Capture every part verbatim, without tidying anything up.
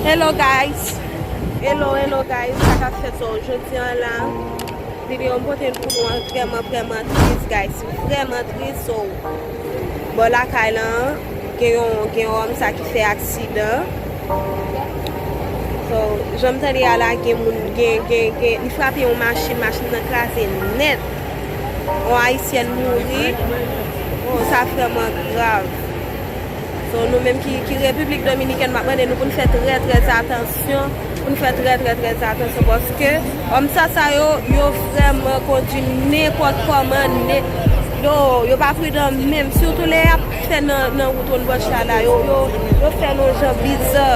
Hello guys. Hello, hello guys. Sa k ap fèt? So, jodi an la, videyo m pote pou nou an vrèman, vrèman tris, guys. Vrèman tris. So, bò lakay lan, gen yon, gen yon òm sa ki fè aksidan. So, jan m tande a la, gen moun, gen, gen, gen, li frape yon machin, machin nan kraze nèt. Yon ayisyèn mouri. Oh, sa vrèman grav. So, nou menm ki, ki Repiblik Dominikèn, m ap mande nou pou n fè trè, trè atansyon, pou n fè trè, trè, trè atansyon, paske òm sa, sa yo, yo vrèman kondui nenpòt kòman, ne-, yo, yo pa pridan menm, sitou lè y ap fè nan, nan wout One Branch la, la, yo, yo, yo fè nan jan biza.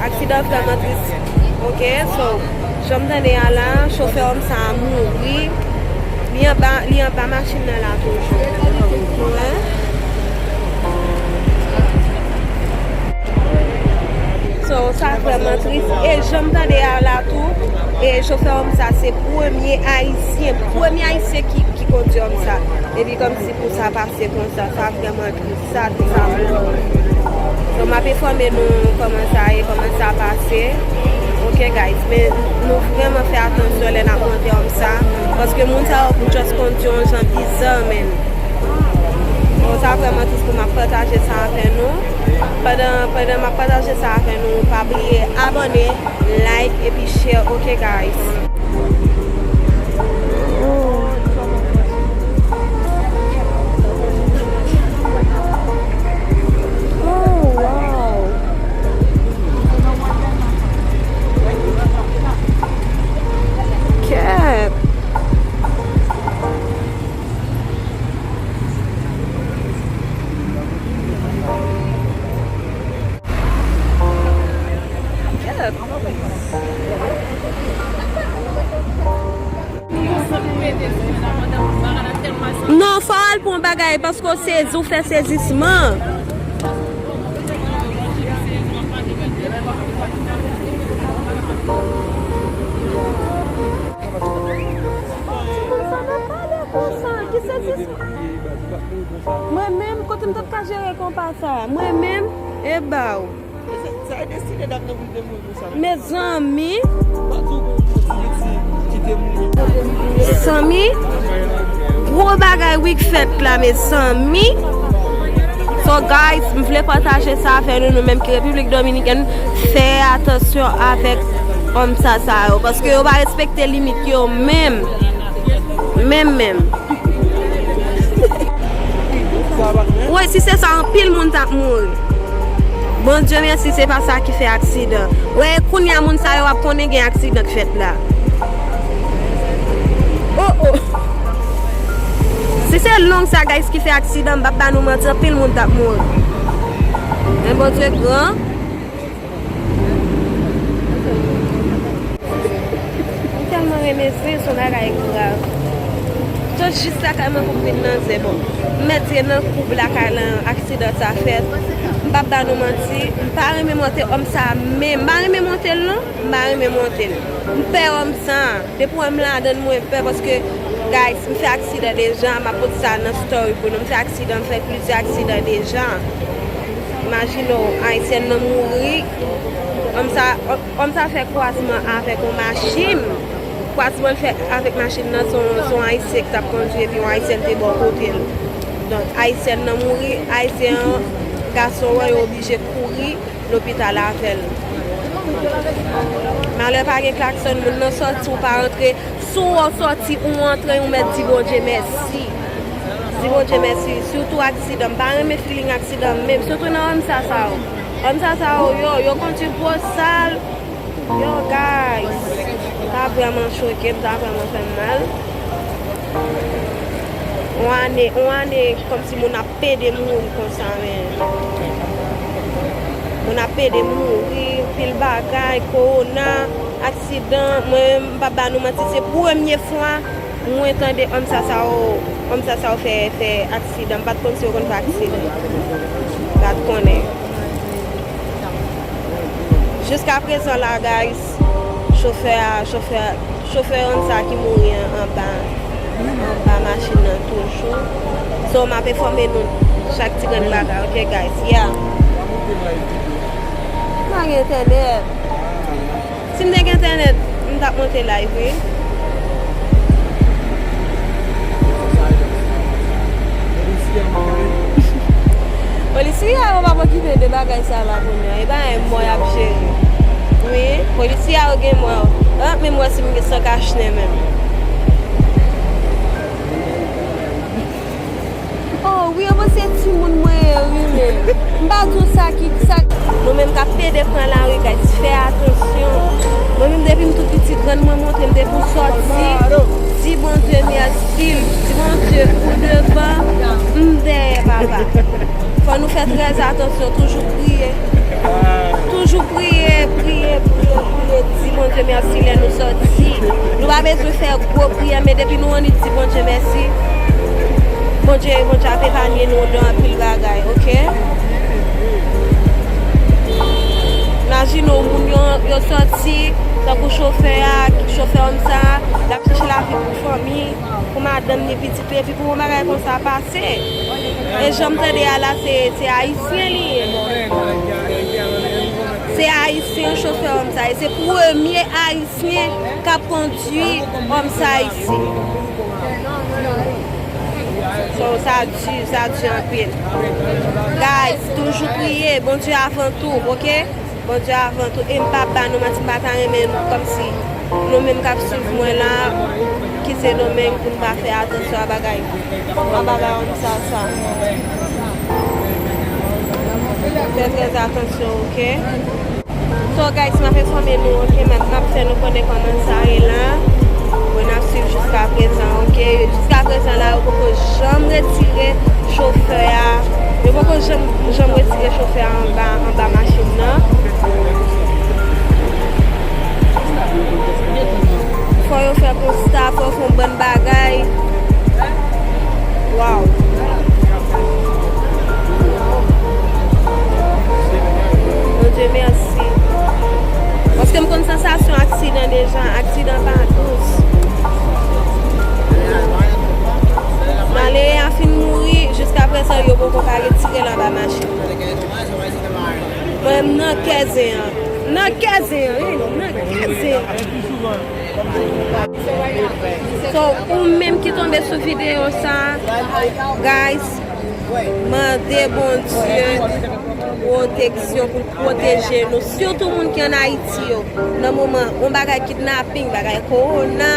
Aksidan vrèman tris. Ok, so, jan m tande a la, chofè òm sa a mouri. Li anba, li anba machin nan la toujou. Wi. So, sa vrèman tris. E jan m tande a la tou, e chofè òm sa se premye ayisyen, premye ayisyen ki, ki kondui òm sa. Epi kòmsi pou sa pase konsa, sa vrèman tris, sa tris anpil. So, m ap enfòme nou kòman sa ye, kòman sa pase. Ok, guys, men nou vrèman fè atansyon lè n ap monte òm sa, paske moun sa yo just kondui yon jan biza, men. Bon, sa vrèman tris pou m ap pataje sa avè nou. Pandan, pandan m ap pataje sa avè nou, pa bliye abòne, like, epi share, ok, guys? Oh, wow. Kèt. Non, fò w al pran bagay paske w sezi, w fè sezisman. Timoun sa nan pale konsa, ki sezisman. Mwen menm, kote m t ap ka jere konpa sa? Mwen menm, e ba w. Sa e destine dam nan pou l te mouri konsa. Mezanmi. Mezanmi, gwo bagay wi k fèt la, mezanmi. So, guys, m vle pataje sa avè nou, nou menm ki Repiblik Dominikèn, fè atansyon avèk òm sa, sa yo, paske yo pa respekte limit yo menm. Menm, menm. Wi, si se sa, anpil moun t ap mouri. Bondye mèsi, se pa sa ki fè aksidan. Wè, kounye a moun sa yo ap konnen gen aksidan k fèt la. Oh, oh. Si se long sa, guys, ki fè aksidan, m p ap ba nou manti, anpil moun t ap mouri. Men Bondye gran. M tèlman renmen zen, se yon bagay grav. Just jis lakay mwen pou m vin nan zen. Bon, m mèt di nan koub lakay lan aksidan sa fèt. M p ap ba nou manti, m pa renmen monte òm sa menm. M pa renmen monte l non, m pa renmen monte l. M pè òm sa. Depi w wè m ladan l, mwen pè paske, guys, m fè aksidan deja, m ap pote sa nan story pou nou. M fè aksidan, m fè plizyè aksidan deja. Imajine w, ayisyèn nan mouri. Òm sa, òm, òm sa fè kwazman avèk yon machin. Kwazman l fè avèk machin nan, se yon, se yon ayisyen ki t ap kondui epi yon ayisyèn te bò kote l. Donk, ayisyèn nan mouri, ayisyen an, gason an, yo oblije kouri lopital avè l. Malè pa gen klaksòn, moun nan sòti, ou pa antre. Si w wè w sòti, ou antre, ou mèt di Bondye mèsi. Di Bondye mèsi. Sitou aksidan. M pa renmen feeling aksidan menm. Sitou nan òm sa sa yo. Òm sa sa yo, yo, yo kondui bosal. Yo, guys. Sa vrèman choke m, sa vrèman fè m mal. Yon ane, yon ane kòmsi moun ap pede mouri konsa, men. Moun ap pede mouri, pil bagay, kowona, aksidan. Mwen, m p ap ba nou manti, se premye fwa mwen tande òm sa sa yo, òm sa sa yo fè, fè aksidan. M pa t konn si yo konn fè aksidan. M pa t konnen. Jiskaprezan la, guys, chofè a, chofè, chofè òm sa ki mouri an, anba, anba machin nan toujou. So, m ap enfòme nou chak ti grenn bagay, ok, guys? Yeah. Entènèt. Si m te gen entènèt, m t ap monte live, wi. Polisye a yo p ap okipe de bagay sa la kounye a. E bagay mò y ap jere. Wi, polisye a yo gen mò. Yo p ap menm wè si m gen san kachnen menm. Oh, wi, yo panse timoun mwen ye, wi, men m pa di w sa ki, sa. Nou menm k ap pede pran lari, guys, fè atansyon. Mwen menm, depi m tou piti, grann mwen montre m, depi w sòti, di Bondye mèsi, di Bondye ou devan, m dèyè, papa. Fò nou fè trè atansyon, toujou priye. Toujou priye, priye, priye, priye, di Bondye mèsi lè nou sòti. Nou pa bezwen fè gwo priyè, men depi nou annik di Bondye mèsi, Bondye, Bondye ap epanye nou de anpil bagay, oke? Imajine w, moun yo, yo sòti, tankou chofè a, chofè òm sa, l ap chèche lavi pou fanmi, pou madanm ni pitit li, epi pou yon bagay konsa pase. E jan m tande a la, se, se ayisyen li ye. Se ayisyen chofè òm sa ye. Se premye ayisyen k ap kondui òm sa isi. So, sa di, sa di anpil. Guys, toujou priye, Bondye avan tou, oke? Bondye avan tou, e m p ap ba nou manti, m pa ta renmen nou kòmsi nou menm k ap swiv mwen la, ki Sendomeng, pou n pa fè atansyon a bagay, a bagay konsa sa. Fè trè atansyon, oke? So, guys, m ap enfòme nou, oke? M ap, m ap fè nou konnen kòman sa ye la. Bon, n ap swiv jiska prezan, oke? Jiska prezan la, yo poko janm retire chofè a. Yo poko janm, janm retire chofè a anba, anba machin nan. Fò yo fè konsta, fò yo fè yon bann bagay. Waw. Bondye mèsi. Paske m konn sansasyon aksidan deja. Aksidan pa dous. Malere a fin mouri, jiska prezan yo poko ka retire l anba machin nan. Mwen, m nan kè zen an. M nan kè zen an, wi, m nan kè zen an. So, ou menm ki tonbe sou videyo sa, guys, mande Bondye pwoteksyon pou l pwoteje nou. Sitou moun ki ann Ayiti yo, nan moman, yon bagay kidnaping, bagay kowona.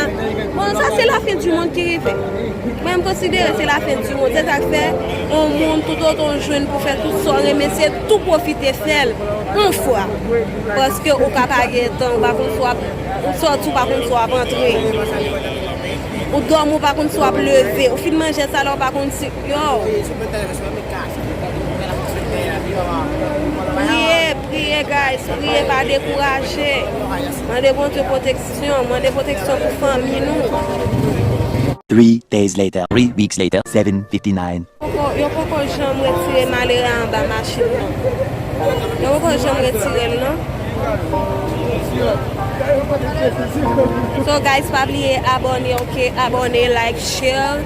Bon, sa se lafen di mond ki rive. Mwen, m konsidere se lafen di mond. Se sa k fè, yon moun toutotan w jwenn pou fè tout sa w renmen, se tou pwofite fè l yon fwa. Paske ou ka pa gen tan, ou pa konn si w ap, ou sòti, ou pa konn si w ap antre. Ou dòmi, ou pa konn si w ap leve. Ou fin manje sa la, ou pa konn si, yo. Priye, priye, guys, priye, pa dekouraje. Mande Bondye pwoteksyon, mande pwoteksyon pou fanmi nou. Three days later, three weeks later, seven fifty-nine. Poko, yo poko janm retire malere a anba machin nan. Yo poko janm retire l, non. So, guys, pa bliye abòne, oke? Abòne, like, share,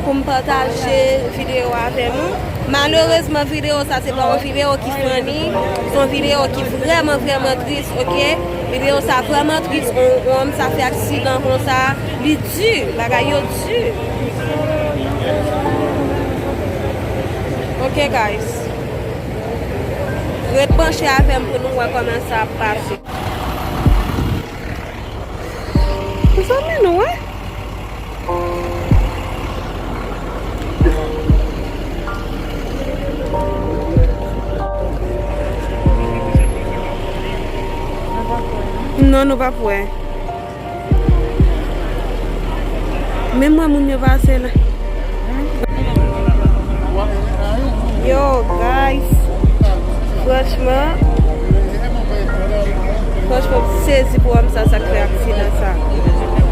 pou m pataje videyo avè nou. Malerezman, videyo sa se pa yon videyo ki funny, se yon videyo ki vrèman, vrèman tris, oke? Videyo sa vrèman tris, yon, yon òm sa fè aksidan konsa, li di, bagay yo di. Oke, guys. Ret branche avè m pou nou wè kòman sa ap pase. Mezanmi, nou wè? Non, nou p ap wè. Menm mwen, moun yo pase la. Yo, guys. Franchman, franchman, m sezi pou wè sa, sa k fè aksidan sa.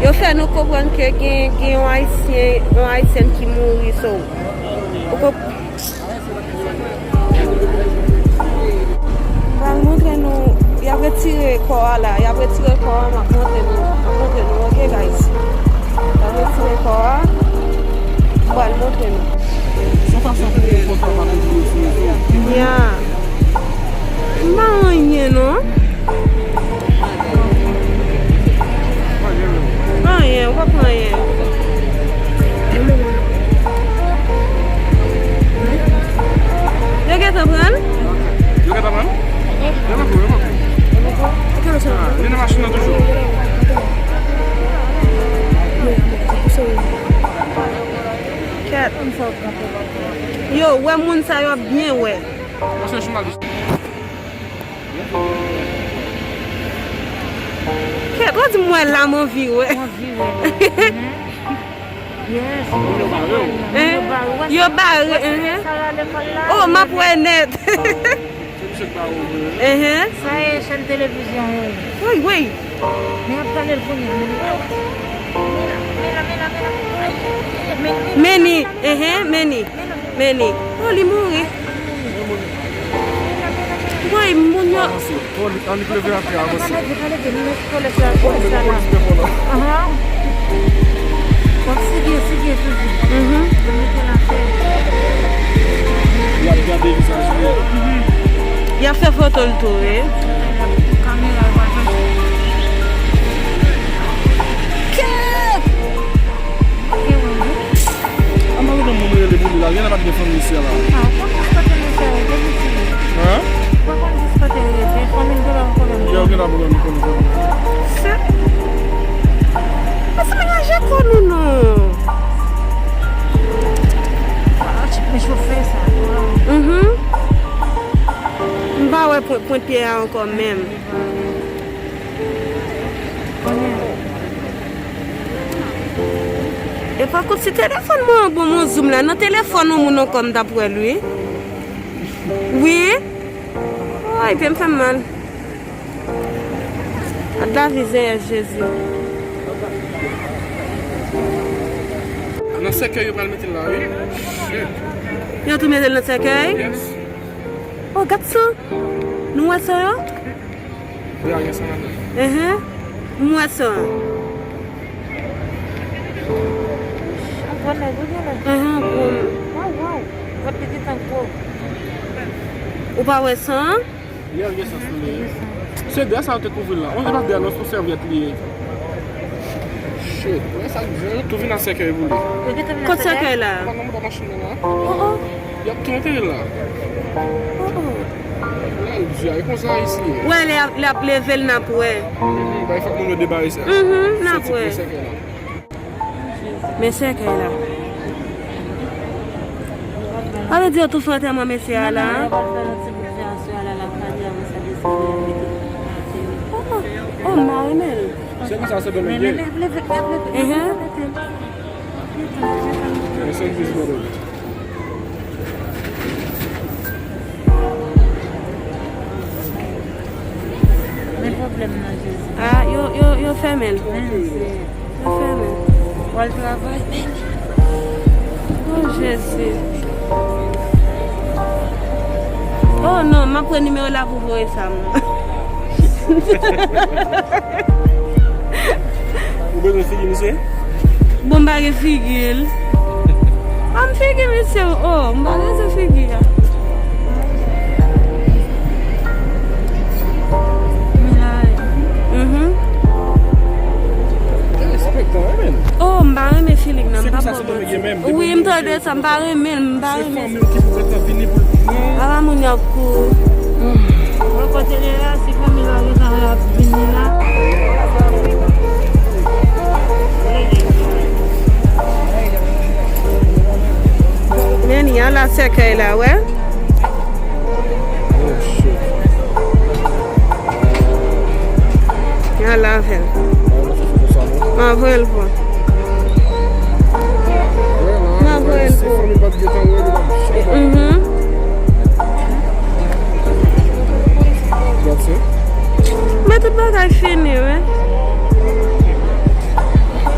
Yo fè nou konprann ke gen, gen yon Ayisyen, yon Ayisyèn ki mouri, so. Ou konp-, M pral montre nou, y ap retire kò a la, y ap retire kò a, m ap montre nou, m ap montre nou, oke, guys? Y ap retire kò a, m pral montre nou. Se yon fason pou yo konsa pa pou yo sou rezo. Ya. M pa anyen, non. Wè moun sa yo ap byen wè. Mwen se jounalis. Kèt, ou di m wè la m anvi wè. Anvi wè. Yes. Moun yo bare w. Hein? Yo bare, hein. Oh, m ap wè nèt. Se misye k ba ou vre. Enhen. Sa e chèn televizyon yo. Woy, woy. Men ap gade l kounye a, men li. Meni, enhen, Meni. Meni. Oh, li mouri. Woy, moun yo. Annik leve atè a, avanse. Annik leve, annik leve, men polis la, polis la la. Ahan. W ap sige, sige toujou. Mhm. Yo mete l atè. Y ap gade vizaj li. Mhm. Y ap fè foto l tou, wi. Kamera yo pa fè. Kèt! An pa kontan moun rele pou li la, genlè pa t gen fanmi isi a la. Ah, ou konn jis kote mesye a rete, mesye. Hein? Ou pa konn jis kote l rete, fanmi l genlè pa konn. Yo genlè pa konn kote l rete. Se, se menaje kò nou non. Ah, ti plen chofe sa. Mhm. M pa wè pwent, pwent pye a ankò menm. Epa kot si telefòn mwen an bon, mwen zoom la nan telefòn yon moun ankò, m t ap wè l wi. Wi. Woy, pye m fè m mal. Gad lavi Seyè Jezi. Nan sèkèy yo pral mete l la wi. Shit. Yo tou mete l nan sèkèy? Yes. Oh, gad san. Nou wè san yo? Wi, a gen san ladan. Enhen. M wè san. Gwo nèg wi genlè. Enhen, gwo. Waw, waw. Vant li gentan gwo. Ou pa wè san? Wi, a gen san sou li. Se dra sa yo te kouvri l la. On se pa dra non, se yon sèvyèt li ye. Shit, wè sa k di, yo tou vin a sèkèy pou li. Yo gentan vin a sèkèy? Kot sèkèy la? Ou pa nan machin nan la. Oh, oh. Y ap tou antere l la. Oh, oh. Lè l di a, e konsa isi ye. Wè, lè ap, lè ap leve l, n ap wè. Mhm, bay fòk moun yo debarase. Mhm, n ap wè. Soti pou sèkèy la. Men sèkèy la. A vle di yo tou fè antèman mesye a la. Oh, oh, oh, m pa renmen l. Se konsa se domèn ye. Enhen. Rest in peace, brother. Men pwoblèm nan, Jezi. Ah, yo, yo, yo fèmen l. Men se. Yo fèmen l. W al travay, men. Oh, Jezi. Oh, non, m ap pran nimewo la pou voye sa, mwen. Ou bezwen figi misye? Bon, m pa gen figi l. Ah, m figi misye, oh, m pa gen figi a. Mhm. Gen respè kanmenm, men. Oh, m pa renmen feeling nan, m pa pran manti. Wi, m tande sa, m pa renmen l, m pa renmen. Se fanmi w ki pou gentan vini pou l pran. Ala moun y ap kou. Mwen kote l ye la, si fanmi l la gentan ap vini la. Men y a la sèkèy la, wè. Oh, shit. Y a lavel. Ah, mwen fè foto sa, non? Mwen voye l pou. Mwen voye l pou. Mhm. Men tout bagay fini, wi.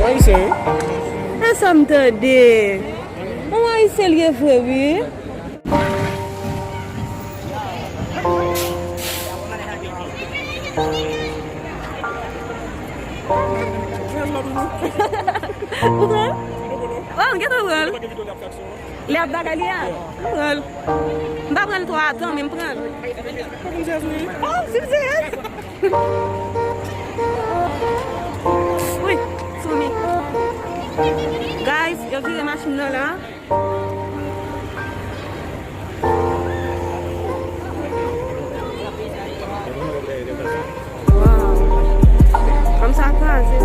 Ayisyen, wi. E sa m tande. Yon Ayisyen l ye vre, wi. Ou pran? Oh, m gentan pran l. Lè ap bagay li a? M pran l. M pa pran l twò atan, men m pran l. Oh, si m serye. Wi, sou mi. Guys, yo vire machin nan la. Wow. Kòm sa kraze.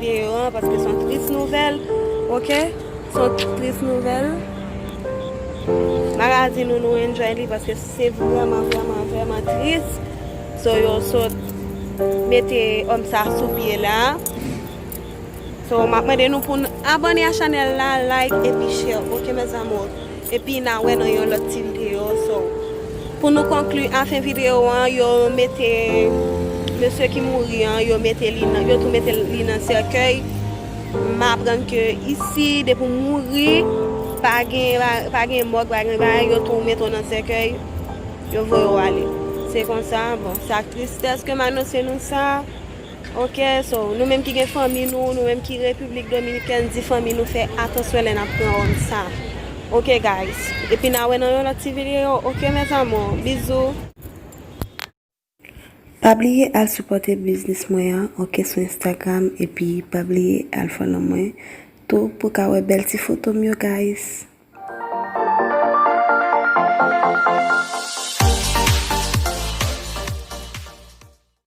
Yo, paske se yon tris nouvèl, oke? Se yon tris nouvèl. Magazin nou, nou enjoy li paske se vrèman, vrèman, vrèman tris. So, yo sot mete òm sa sou pye la. So, m ap mande nou pou n abòne a chanèl la, like epi share, oke, mes amours? Epi n a wè nan yon lòt ti videyo. So, pou nou konkli afen videyo an, yo mete mesye ki mouri an, yo mete li nan, yo tou mete li nan sèkèy. M aprann ke isi, depi w mouri, pa gen, pa, pa gen mòg, pa gen bagay, yo tou mete w nan sèkèy, yo voye w ale. Se konsa, bon, se ak tristès ke m anonse nou sa. Oke, so, nou menm ki gen fanmi nou, nou menm ki Repiblik Dominikèn, di fanmi nou fè atansyon lè n ap pran òm sa. Oke, guys. Epi n a wè nan yon lòt ti videyo. Oke, mes amours. Bizou. Pa bliye al sipòte biznis mwen an, oke, sou Instagram, epi pa bliye al follow mwen tou pou ka wè bèl ti foto m yo, guys.